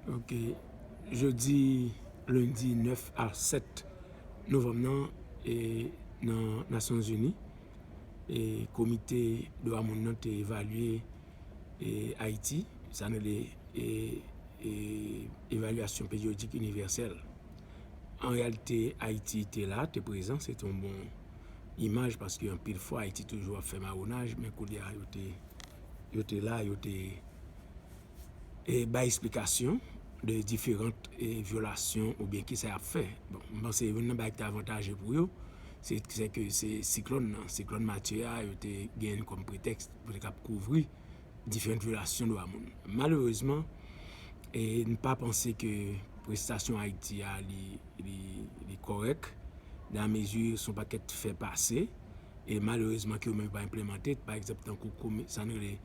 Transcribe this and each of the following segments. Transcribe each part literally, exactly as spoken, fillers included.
Ok, jodi lendi nèf a sèt novanm nan, e, nan Nasyonzini, e, Komite Dwa Moun nan te evalye, e, Ayiti, sa nou rele, e, e, evalyasyon peryodik inivèsèl. An reyalite, Ayiti te la, te prezan, se te yon bon imaj, paske anpil fwa Ayiti toujou ap fè mawonaj, men kounye a yo te, yo te la, yo te e bay esplikasyon de diferan, e, vyolasyon oubyen kisa y ap fè. Bon, m panse youn nan bagay ki te avantaje pou yo, se, se ke se siklòn nan, siklòn Matye a, yo te genyen l kòm pretèks pou te kab kouvri diferan vyolasyon dwa moun. Malerezman, e, n pa panse ke prestasyon Ayiti a, li, li, li kòrèk, nan mezi se yon pakèt fè pase, e malerezman ke yo menm pa enplimante, pa egzanp, tankou komi-, sa nou rele,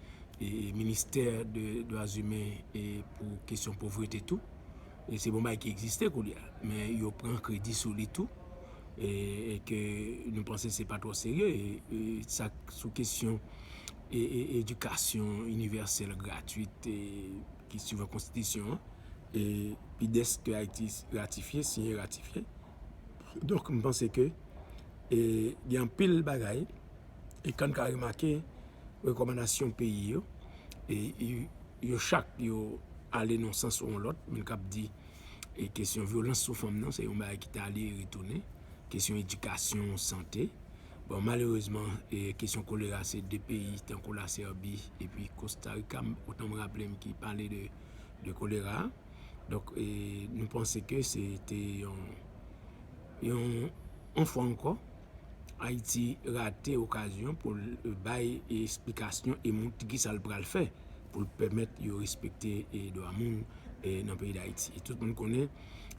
e, Ministè de Dwa Imen, e, pou kesyon povrete tou. E se bon bagay ki egziste kounye a, men yo pran kredi sou li tou, e, e ke nou panse se pa twò serye, e, e sa sou kesyon, e, e, edikasyon inivèsèl gratwit, e, ki swivan konstitisyon an, e, PIDES ke Ayiti ratifye, siyen ratifye. Donk, m panse ke, e, gen anpil bagay, e kan n ka remake rekòmandasyon peyi yo, e, e, yo chak yo ale nan sans ou yon lòt, men k ap di, e, kesyon vyolans sou fanm nan, se yon bagay ki t ale e retounen, kesyon edikasyon, sante. Bon, malerezman, e, kesyon kolera, se de peyi tankou Lasèbi epi Kostarika, m, otan m raple m, ki pale de, de kolera. Donk, e, nou panse ke se te yon, yon, yon fwa ankò, Ayiti rate okazyon pou l bay esplikasyon e montre kisa l pral fè pou l pèmèt yo respekte, e, dwa moun, e, nan peyi Dayiti. E tout moun konnen,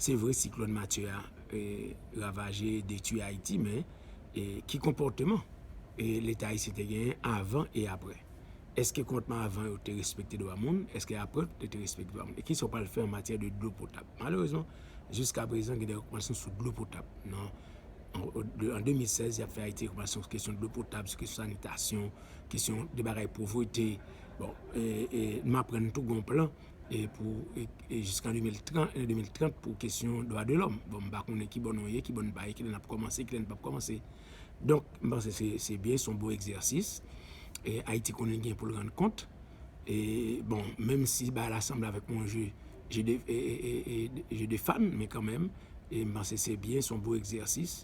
se vre, siklòn Matye a, e, ravaje, detwi Ayiti, men, e, ki konpòteman, e, Leta ayisyen te genyen avan e apre? Èske konpòteman avan yo te respekte dwa moun? Èske apre yo te respekte dwa moun? E kisa w pral fè an matyè de dlo potab? Malerezman, jiska prezan, gen de rekòmandasyon sou dlo potab. Nan, an, an de mil sèz, y ap fè Ayiti rekòmandasyon sou kesyon dlo potab, sou kesyon sanitasyon, kesyon de bagay povrete. Bon, e, e, m aprann tou gen yon plan, e, pou, e, e, jiska de mil trant, de mil trant pou kesyon dwa de lòm. Bon, m pa konnen ki bò nou ye, ki bò n pa ye, kilè n ap kòmanse, kilè n p ap kòmanse. Donk, m panse se, se byen, se yon bon egzèsis. E Ayiti konnen gen pou l rann kont. E, bon, menm si bagay la sanble avèk yon je, je de, e, e, e, e, je de fan, men kanmenm, e m panse se byen, se yon bon egzèsis.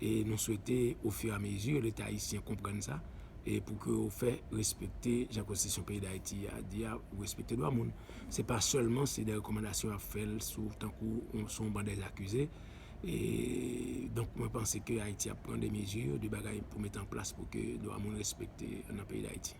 E nou swete, ofiramezi, Leta ayisyen konprann sa, e pou ke yo fè respekte jan konstitisyon peyi Dayiti a di a, ou respekte dwa moun. Se pa sèlman se de rekòmandasyon y ap fè l sou, tankou, sou yon ban dèzakize. E, donk, mwen panse ke Ayiti ap pran de mezi, de bagay pou mete an plas pou ke dwa moun respekte nan peyi Dayiti.